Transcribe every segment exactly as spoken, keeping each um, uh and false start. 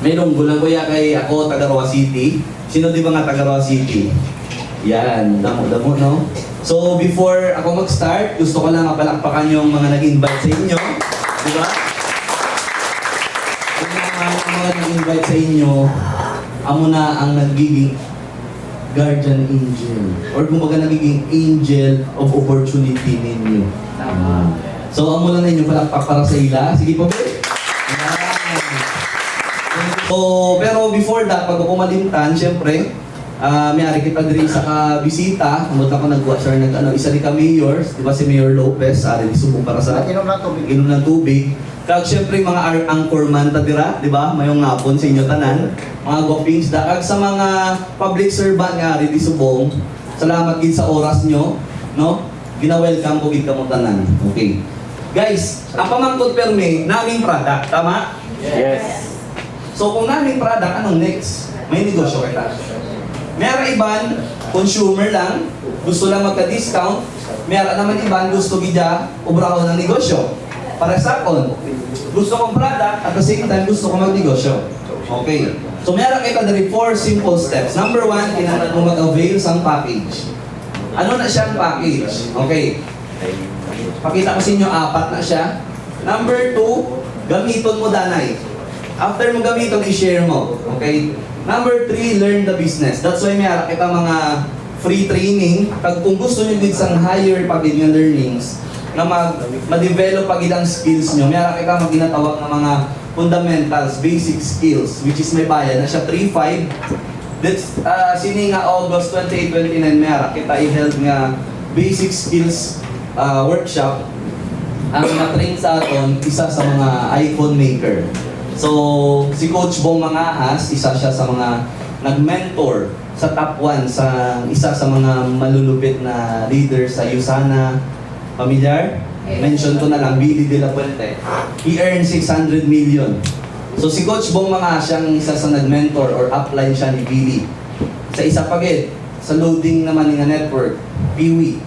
Ilonggo lang, kuya, kay ako taga Roa City. Sino di ba nga taga Roa City? Yan, damo-damo, no? So, before ako mag-start, gusto ko lang mapalakpakan yung mga nag-invite sa inyo. Di ba? Yung mga, mga nag-invite sa inyo, amo na ang nagiging guardian angel. Or kumbaga, nagiging angel of opportunity ninyo. So, amo lang na inyo palakpak para sa ila. Sige po, babe. Yan. So, pero before that, bago ko malimtan, syempre, ah, may ari kita diri sa kabisita. Kamot ako nagkuha siya nag, ano, isa ni ka mayor, di ba, si Mayor Lopez, ari di subong para sa Inom na tubig. Inom na tubig. Kag syempre, mga ar-, anchorman ta dira, di ba? Mayong hapon sa inyo tanan, mga gwapings da. Kag sa mga public servant nga ari di subong, salamat gid sa oras nyo, no? Gina-welcome ko gid kamo tanan. Okay. Guys, ang pamangkot permi, naming product, tama? Yes. So kung naming product, anong next? May negosyo kita. May ara iban, consumer lang, gusto lang magka-discount. May ara naman iban, gusto gid ya ubrahon ang negosyo. Para sa akon, gusto kong product, at the same time, gusto ko magnegosyo. Okay. So may ara kita diri four simple steps. Number one, kinahanglan mo mag-avail sang package. Ano na siya ang package? Okay. Pakita ko sa inyo, apat na siya. Number two, gamiton mo danay. After mo gamiton, i-share mo. Okay? Number three, learn the business. That's why may ara kita mga free training. Kag kung gusto niyo gid sang higher pa gid nga learnings, na mag, ma-develop pa gid ang skills niyo, may ara kita mga ginatawag nga mga fundamentals, basic skills, which is may bayad na siya three five. That's, ah, sini nga August twenty-eight, twenty-nine, may ara kita i-held nga basic skills, ah, workshop. Ang na-train sa aton, isa sa mga iPhone maker. So, si Coach Bong Mangahas, isa siya sa mga nag-mentor sa top one, sa isa sa mga malulupit na leader sa USANA. Familiar? Mention ko na lang, Billy de la Fuente. He earned six hundred million. So, si Coach Bong Mangahas, siya ang isa sa nag-mentor or upline siya ni Billy. Sa isa pa gid, sa loading naman nga network, Piwi,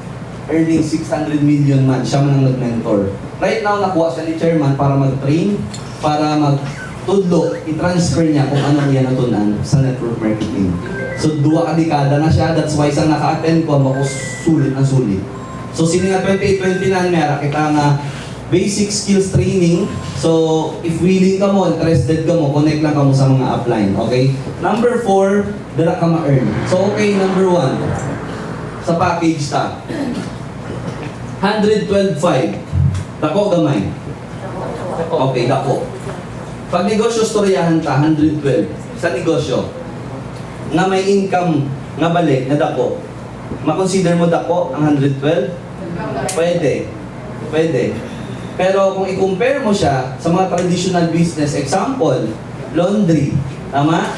earning six hundred million man, siya man ang nag-mentor. Right now, nakuha siya ni chairman para mag-train, para magtudlo, i-transfer niya kung ano ang iya natunan sa network marketing. So, duwa ka dekada na siya, that's why sa naka-attend ko, ako sulit na sulit. So, sini nga twenty-eight, twenty-nine, may ara kita nga basic skills training. So, if willing kamo, interested kamo, connect lang kamo sa mga upline, okay? Number four, dira ka ma-earn. So, okay, number one, sa package ta. Hundred twelve five. Dako, gamay? Okay, dako. Pag negosyo, storyahan ta, hundred twelve. Sa negosyo, nga may income, nga balik, nga dako. Ma-consider mo dako ang hundred twelve? Pwede. Pwede. Pero kung i-compare mo siya sa mga traditional business, example, laundry. Tama?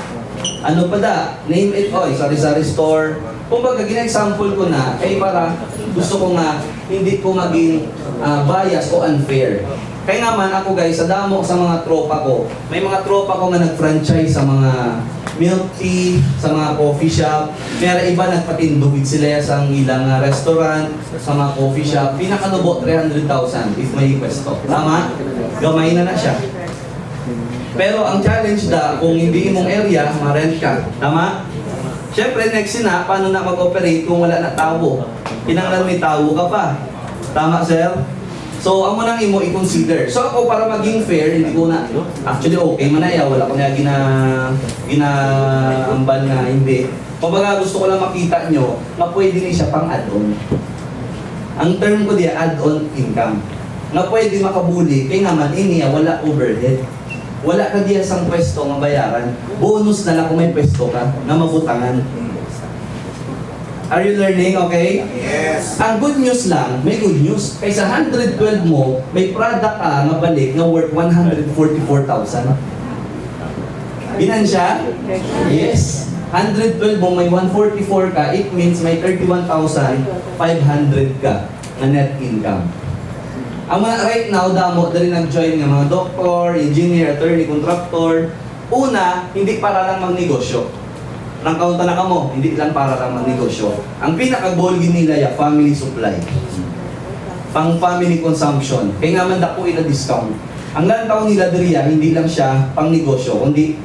Ano pa da? Name it, oy, sari-sari store. Kumbaga, gina-example ko na, kay para gusto ko nga hindi ko maging, ah, bias o unfair. Kay nga man ako, guys, sa damo sa mga tropa ko, may mga tropa ko nga nag-franchise sa mga milk tea, sa mga coffee shop. May ara iba nagpatindog gid sila sa ilang, ah, restaurant, sa mga coffee shop. Pinakanubo, three hundred thousand if may pwesto. Tama? Gamay na na siya. Pero ang challenge da, kung hindi imong area, ma-rent ka. Tama? Siyempre, next na, paano na mag-operate kung wala na tawo? Kinahanglan may tawo ka pa. Tama, sir? So, amo nang imo i-consider. So, ako, para maging fair, hindi ko na, actually, okay man na, ya, wala ko na gina, ginaambal na hindi. Kumbaga, gusto ko lang makita nyo nga pwede ni siya pang add-on. Ang term ko diya, add-on income. Nga pwede makabuli, kay nga man, ini, ah, wala overhead. Wala ka diya sang pwesto nga bayaran. Bonus na lang kung may pwesto ka nga mabutangan. Are you learning? Okay? Yes. Ang good news lang, may good news. Kay sa hundred twelve mo, may product ka nga balik nga worth one hundred forty-four thousand. Binan siya? Yes. Hundred twelve mo, may one forty-four ka, it means may thirty-one thousand five hundred ka nga net income. Ang mga right now, damo dali nag-join nga mga doktor, engineer, attorney, contractor. Una, hindi para lang magnegosyo. Nang kaunta na kamo, hindi lang para lang magnegosyo. Ang pinaka-goal gid nila ya, family supply. Pang family consumption. Kay nga man dako ila discount. Ang lantaw nila diriya, hindi lang siya pang negosyo, kundi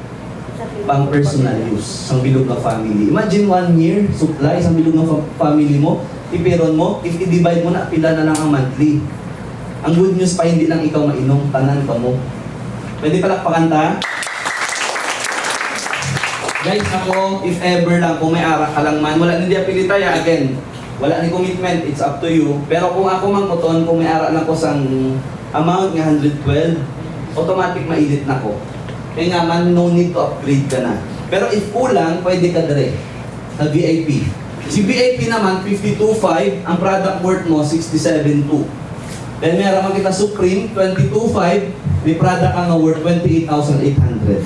Pang personal use sang bilog nga family. Imagine one year supply sang bilog nga fa-, family mo, ipiron mo, if i-divide mo na, pila na lang ang monthly. Ang good news pa, hindi lang ikaw mainom, tanan kamo. Pwede palakpakan ta? Guys, ako, if ever lang, kung may ara ka lang man, wala nindi apilitaya, again, wala ni commitment, it's up to you. Pero kung ako man kuton, kung may ara lang ko sang amount nga hundred twelve, automatic mailit na ko. Kaya nga man, no need to upgrade ka na. Pero if kulang, pwede ka dire sa V I P. Si V I P naman, fifty-two five, ang product worth mo, sixty-seven two. Then meron man kita Supreme, twenty-two five, may product ka nga worth twenty-eight thousand eight hundred.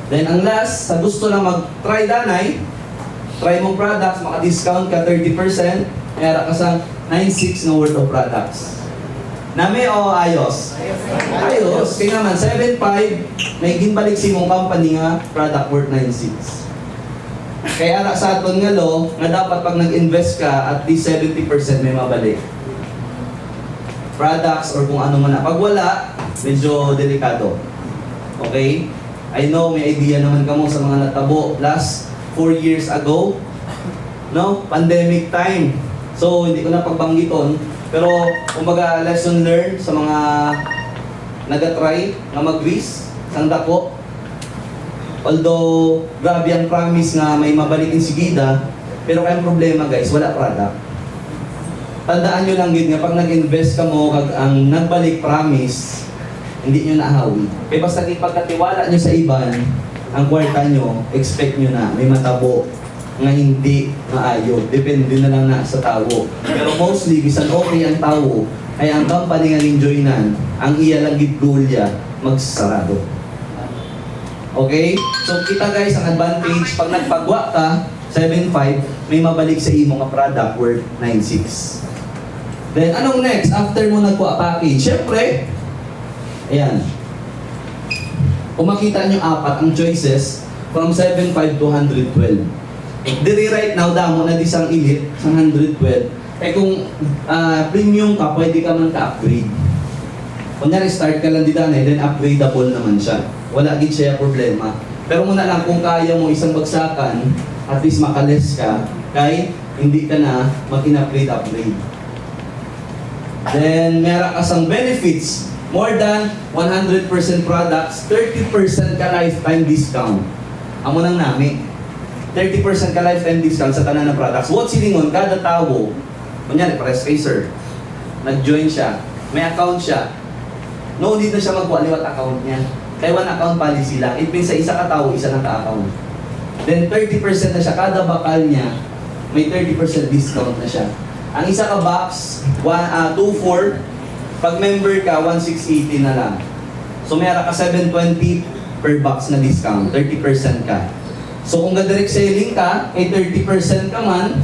Then ang last, sa gusto lang mag-try danay, try mong products, maka-discount ka thirty percent, may ara ka sa nine six nga worth of products. Nami o ayos? Ayos. Kaya naman, seven five, may ginbalik sa imong company nga product worth nine six. Kaya ara sa aton nga law, nga dapat pag nag-invest ka, at least seventy percent may mabalik. Products or kung ano man na. Pag wala, medyo delikado. Okay? I know, may idea naman kamo sa mga natabo last four years ago. No? Pandemic time. So, hindi ko na pagbanggiton. Pero, kumbaga, lesson learned sa mga nagatry nga mag-risk sang dako. Although, grabe ang promise nga may mabalik insigida, pero kay ang problema, guys, wala product. Tandaan nyo lang gid nga pag nag-invest kamo kag ang nagbalik promise, hindi nyo nahawi. Kay basta ipagkatiwala nyo sa iban ang kwarta nyo, expect nyo na may matabo nga hindi maayo. Depende na lang na sa tawo. Pero mostly, bisan okay ang tawo, ay ang company nga ginjoinan, ang iya lang gid goal ya, magsarado. Okay? So, kita guys, ang advantage, pag nagpagwa ka, seven five, may mabalik sa imo nga product worth nine six. Then, anong next? After mo nagkuha package, syempre, ayan. Kung makita nyo, apat ang choices from seven five to hundred twelve. Diri right now, damo na di sang elite, sang hundred twelve. Eh kung ah, premium ka, pwede ka man ka-upgrade. Kunyari, start ka lang dida na, then upgradable naman siya. Wala gid siya problema. Pero muna lang, kung kaya mo isang bagsakan, at least makaless ka, kay hindi ka na mag-in-upgrade-upgrade. Then, meron ka sang benefits. More than one hundred percent products, thirty percent ka lifetime discount. Amo nang nami. Thirty percent ka lifetime discount sa tanan ng products. What silingon, kada tawo, kunyari, pares kay sir, nag-join siya, may account siya, no need na siya magkuha liwat account niya. Kay one account policy lang. It means sa isa ka tawo, isa lang ka account. Then thirty percent na siya, kada bakal niya, may thirty percent discount na siya. Ang isa ka box, one, ah, two four, pag member ka, one six eighty na lang. So may ara ka seven twenty per box na discount, thirty percent ka. So kung ga-direct selling ka, kay thirty percent ka man,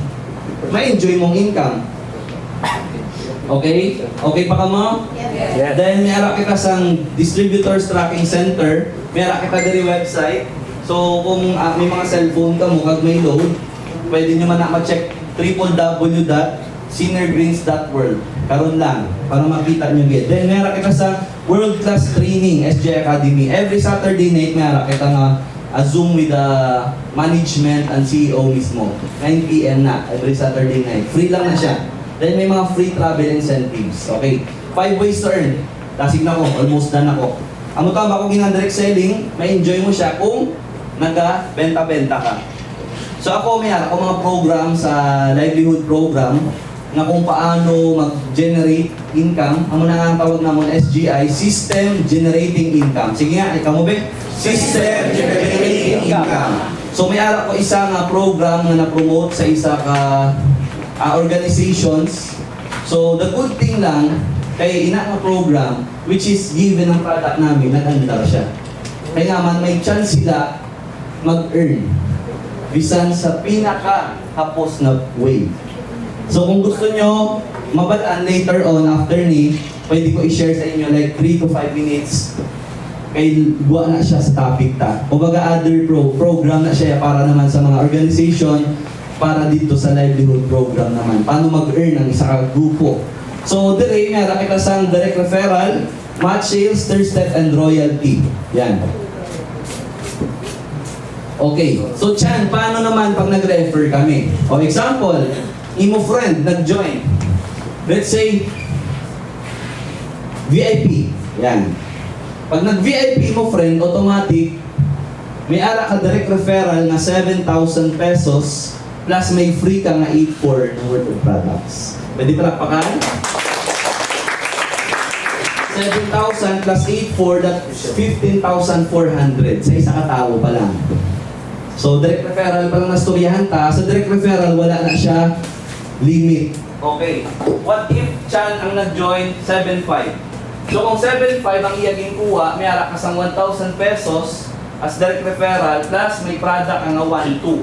ma-enjoy mong income. Okay? Okay pa ka mo? Yes. Then may ara kita sang distributors tracking center, may ara kita diri website. So kung ah, may mga cellphone ka mo kag may load, pwede nyo man na ma-check triple W dot senior greens dot world. Karon lang, para makita nyo gid. Then may ara kita sa World Class Training, S J Academy. Every Saturday night may ara kita nga a Zoom with the management and C E O mismo. Nine P M na, every Saturday night. Free lang na siya. Then may mga free travel incentives. Okay. Five ways to earn. Dasig na ko, almost done ako. Amo tama ko ginang direct selling, ma-enjoy mo siya kung naga-benta-benta ka. So ako, may ako mga program sa livelihood program nga kung paano mag-generate income. Amo na nga ang tawag namon, S G I, System Generating Income. Sige nga, ikaw mo, be? System Generating Income. So may ara ko isa nga program nga na-promote sa isa ka ah, organizations. So the good thing lang, kay ina nga program, which is given ang product namin, nag-andar siya. Kaya nga man, may chance sila mag-earn bisan sa pinaka hapos nga way. So kung gusto nyo mabal-an later on after ni, pwede ko i-share sa inyo like three to five minutes kay gwa na siya sa topic ta. Kumbaga other pro program na siya para naman sa mga organization para dito sa livelihood program naman. Paano mag-earn ang isa ka grupo? So, dire, may ara kita sang direct referral, match sales, third step, and royalty. Yan. Okay. So, Chan, paano naman pag nag-refer kami? O, example, imo friend nag-join. Let's say, V I P. Yan. Pag nag-V I P mo, friend, automatic, may ara ka direct referral nga seven thousand pesos plus may free ka nga eight four na worth of products. Pwede palakpakan? Seven thousand plus eight four, that's fifteen thousand four hundred sa isa ka tawo pa lang. So, direct referral pa lang nastoryahan ta. Sa direct referral, wala na siya limit. Okay. What if Chan ang nag-join seven five? So, kung seven five ang iya ginkuha, may ara ka sang one thousand pesos as direct referral plus may product nga one two.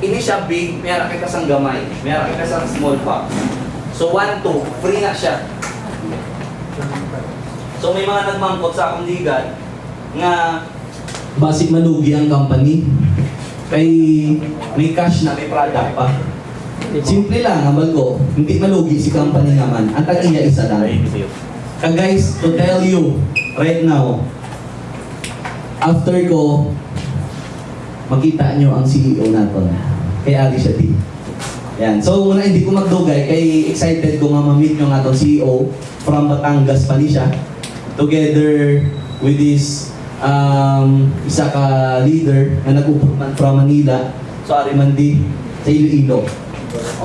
Ini siya big, may ara ka sang gamay, may ara ka sang small pack. So, one two, free na siya. So, may mga nagmangkot sa akong ligad nga basi malugi ang company. Kay may cash na, may product pa. Simple lang, hambal ko, hindi malugi si company naman. Ang tag-iya isa lang. Kag guys, to tell you right now, after ko, makita nyo ang C E O naton. Kay ari siya di. Yan. So, muna, hindi ko magdugay, kay excited ko nga ma-meet nyo nga atong C E O from Batangas pa ni siya. Together with this, um, isa ka leader na nag-upod man from Manila. So, ari man di sa Iloilo.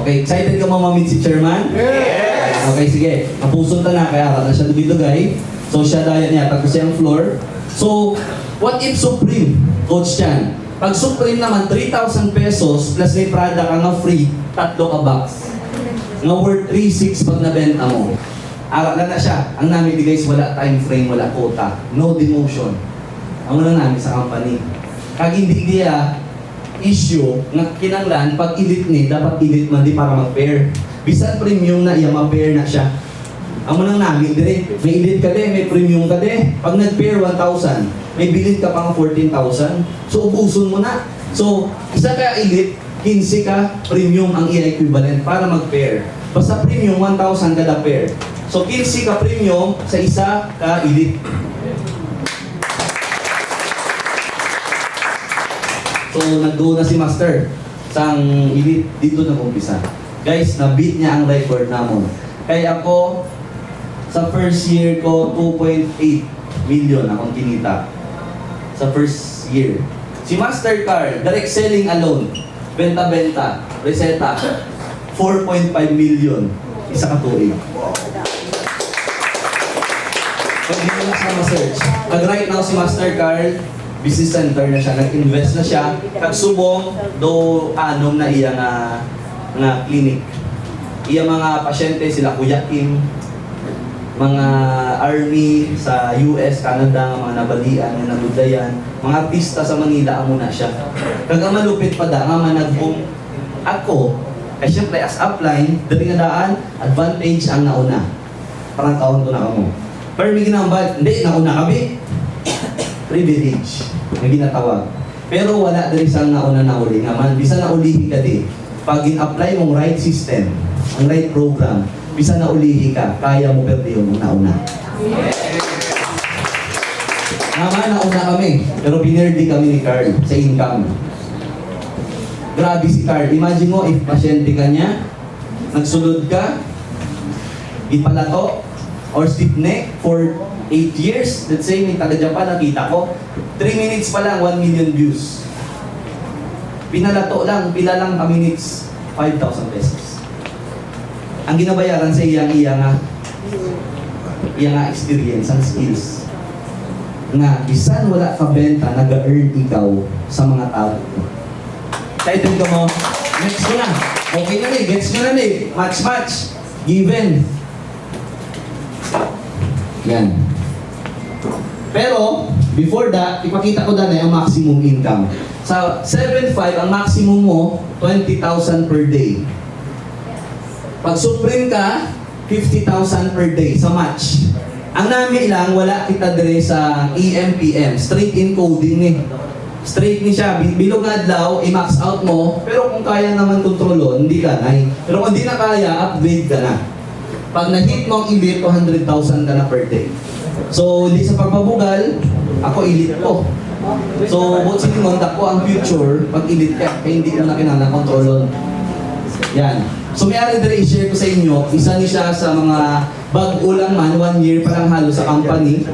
Okay, excited ka mo ma-meet si Chairman? Yes! Okay, sige. Kapuson ta na, kaya ara na siya dugay-dugay. So, siya daya niya, tapos siyang floor. So, what if Supreme, Coach Chan? Pag Supreme naman, three thousand pesos plus may product ka nga free, tatlo ka box. Nga worth three six pag nabenta mo. Ara na na siya. Ang nami di guys, wala time frame, wala quota. No demotion. Ang wala nami sa company. Kag hindi diya issue nga kinanglan pag elite ni, dapat elite man di para mag-pair. Bisan premium na iya, ma-pair na siya. Amo nang nami dire, may elite ka de, may premium ka de. Pag nag-pair, one thousand, may bilin ka pa nga fourteen thousand. So, ubuson mo na. So, isa ka elite, quince ka premium ang iya equivalent para mag-pair. Basta premium, one thousand kada pair. So, quince ka premium sa isa ka elite. So, nagduo na si Master sang elite, dito nag-umpisa. Guys, na-beat niya ang record namon. Kay ako, sa first year ko, two point eight million akong kinita. Sa first year. Si Master Carl, direct selling alone, benta-benta, reseta, four point five million, isa ka tuig. Pwede mo na siya ma-search. Pag right now, si Master Carl, business center na siya, nag-invest na siya. Kag subong, do anom na iya nga, nga clinic. Iya mga pasyente sila Kuya Kim, mga army sa U S, Canada, mga nabalian nga nabudlayan, mga artista sa Manila, amo na siya. Kag ang malupit pa da nga managbong ako, kay syempre as upline, diri nga daan, advantage ang nauna. Parang kaon ko na kamo. Pero may ginambal, hindi, nauna kami. Privilege, may ginatawag. Pero wala diri sang nauna, nauli nga man. Bisan naulihi ka di, pag gin-apply mong right system, ang right program, bisan naulihi ka, kaya mo perdihon ang nauna. Nga man, nauna kami, pero pinerdi kami ni Carl sa income. Grabe si Carl. Imagine mo, if pasyente ka niya, nagsulod ka, ipalato, or stiff neck for eight years, let's say, may taga Japan, nakita ko, three minutes pa lang, one million views. Pinalato lang, pila lang ka minutes, five thousand pesos. Ang ginabayaran sa iya, iya nga, iya nga experience, ang skills. Nga, bisan wala ka benta, nag-earn ikaw sa mga tao. Excited ka mo? Next ko na. Okay na ni, gets ko na ni. Match, match. Given. Yan. Pero, before that, ipakita ko na ang maximum income. Sa seven five, ang maximum mo, twenty thousand per day. Pag Supreme ka, fifty thousand per day sa match. Ang nami lang, wala kita dire sa E M P M, straight encoding ni. Straight ni siya, bi-, bilog nga adlaw, i-max out mo, pero kung kaya naman kontrolon, hindi lanay. Pero kung di na kaya, upgrade ka na. Pag na-hit mo ang elite, two hundred thousand ka na per day. So, hindi sa pagpabugal, ako elite ko. So, buot silingon, dako ang future pag elite ka, kay hindi mo na kinahanglan kontrolon. Yan. So, may ari diri i-share ko sa inyo, isa ni siya sa mga bag-o lang man, one year pa lang halos sa company.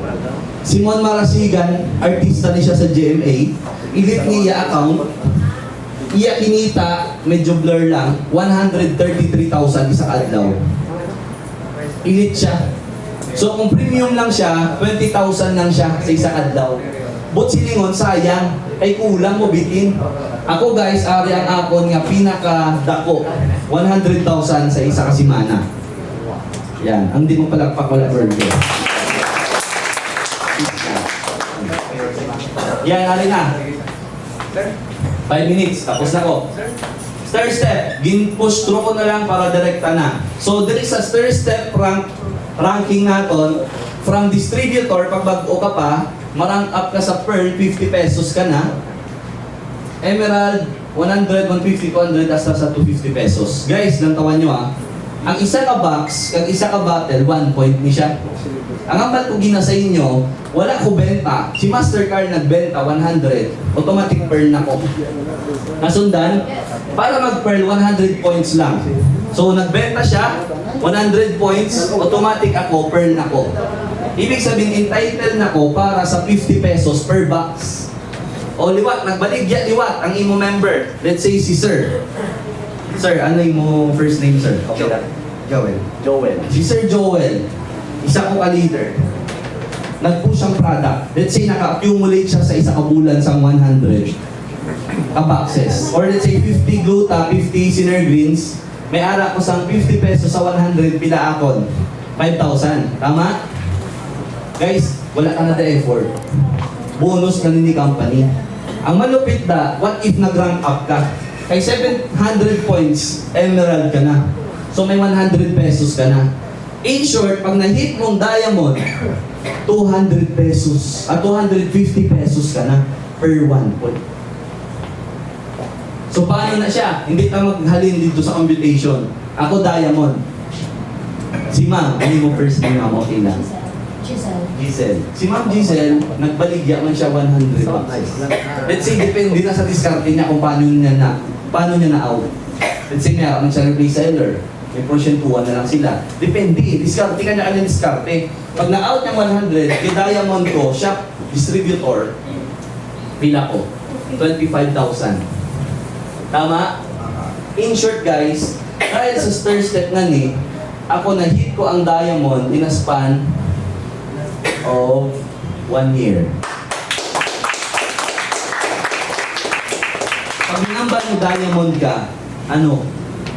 Si Mon Marasigan, artista ni siya sa G M A. Elite niya account. Iya kinita, medyo blur lang, one hundred thirty-three thousand isa ka adlaw. Elite siya. So, kung premium lang siya, twenty thousand lang siya sa isa ka adlaw. Buot silingon, sayang. Kay kulang mo bitin. Ako, guys, ari ang akon nga pinakadako, one hundred thousand sa isa ka semana. Yan, ang di mo palakpak, wala burger. Yan, ari na. Five minutes, tapos na ko. Stair step, gin-push through ko na lang para direkta na. So, diri sa stair step rank, ranking naton, from distributor, pag bag-o ka pa, ma-rank up ka sa Pearl, fifty pesos ka na. Emerald, one hundred, one fifty, two hundred, hasta sa two fifty pesos. Guys, lantawan nyo, ah. Ang isa ka box, kag isa ka bottle, one point ni siya. Ang hambal ko gina sa inyo, wala ko benta. Si Master Carl nagbenta, one hundred. Automatic Pearl na ko. Nasundan? Para mag-Pearl, one hundred points lang. So, nagbenta siya, one hundred points, automatic ako, Pearl na ko. Ibig sabihin, entitled na ko para sa fifty pesos per box. O, liwat, nagbaligya liwat ang imo member. Let's say si Sir. Sir, ano imo first name, sir? Okay lang. Joel. Joel. Si Sir Joel, isa ko ka leader. Nag-push ang product. Let's say, naka-accumulate siya sa isa ka bulan sang one hundred ka boxes. Or let's say, fifty Gluta, fifty Sinner Greens. May ara ko sang fifty pesos sa one hundred, pila akon? Five thousand. Tama? Guys, wala ka na the effort. Bonus na ni company. Ang malupit da, what if nag-rank up ka? Kay seven hundred points, emerald ka na. So may one hundred pesos ka na. In short, pag na-hit mong diamond, two hundred pesos, ah, two hundred fifty pesos ka na per one point. So, paano na siya? Hindi ta maghalin dito sa computation. Ako, diamond. Si ma'am, ano mo first name, ma'am? Okay lang. Giselle. Giselle. Si Ma'am Giselle, nagbaligya man siya one hundred bucks. Let's say, depende na sa diskarte niya kung paano niya na, paano niya na-out. Let's say, may man siya replay seller. May porsyentuhan na lang sila. Depende. Diskarte ka niya, ano yung diskarte? Pag na-out niya one hundred, kay diamond ko, shop distributor, pila ko? Twenty-five thousand. Tama? In short, guys, dahil sa stair step nga ni, ako na-hit ko ang diamond in a span of one year. Pag number mo diamond ka, ano?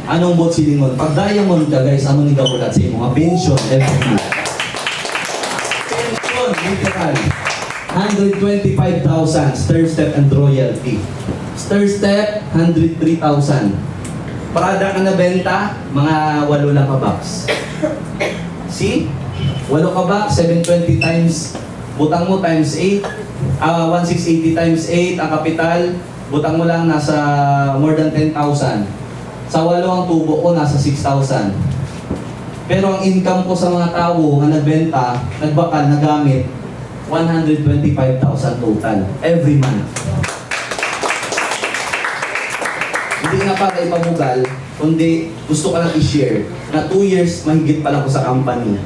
Anong buot silingon? Pag diamond ka, guys, amo ni gahulat sa imo nga pension every month. Pension, literal. Hundred twenty-five thousand, stair step and royalty. Stair step, hundred three thousand. Product na nabenta, mga walo lang ka box. See? Walo ka box, seven twenty times, butang mo times eight, ah, one six eighty times eight, ang kapital, butang mo lang, nasa more than ten thousand. Sa walo ang tubo ko, nasa six thousand. Pero ang income ko sa mga tawo nga nagbenta, nagbakal, nagamit, one hundred twenty-five thousand total every month. Hindi na para ipabugal, kundi gusto ko lang i-share na two years mahigit pa lang ko sa company.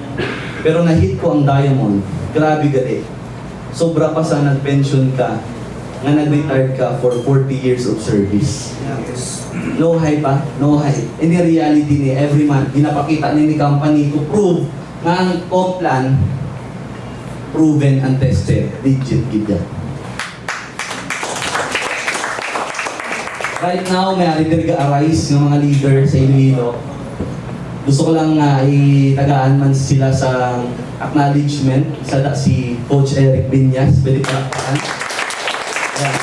Pero na-hit ko ang diamond. Grabe gali. Sobra pa sa nag-pension ka, nga nag-retired ka for forty years of service. No high pa? No high. Ini reality ni every month. Ginapakita ni ni company to prove nga ang Complan proven and tested. Legit gid yan. Right now, may ari diri ga-arise nga mga leader sa Iloilo. Gusto ko lang nga itagaan man sila sa acknowledgement. Isa da si Coach Eric Viñas. Pwede palakpakan. Yan.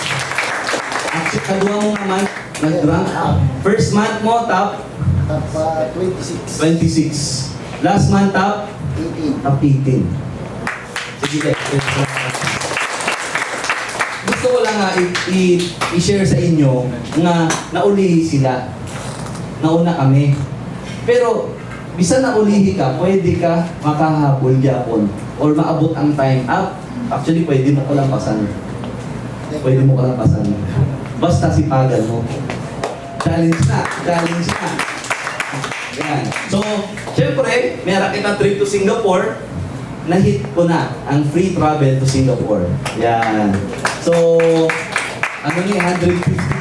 Actually, kadua mo naman, nag-rank up. First month mo, top Top, ah, twenty-six. Twenty-six. Last month, top Eighteen. Top eighteen. Sige, guys. Gusto ko lang nga i-, i-, i-share sa inyo nga naulihi sila. Nauna kami. Pero, bisan naulihi ka, pwede ka makahabol gyapon or maabot ang time up. Actually, pwede mo ko lang pasan. Pwede mo kalapasan. Basta sipagan mo. Challenge na. Challenge na. Yan. So, syempre, may ara kita trip to Singapore. Na-hit ko na ang free travel to Singapore. Yan. So, ano ni, one hundred fifty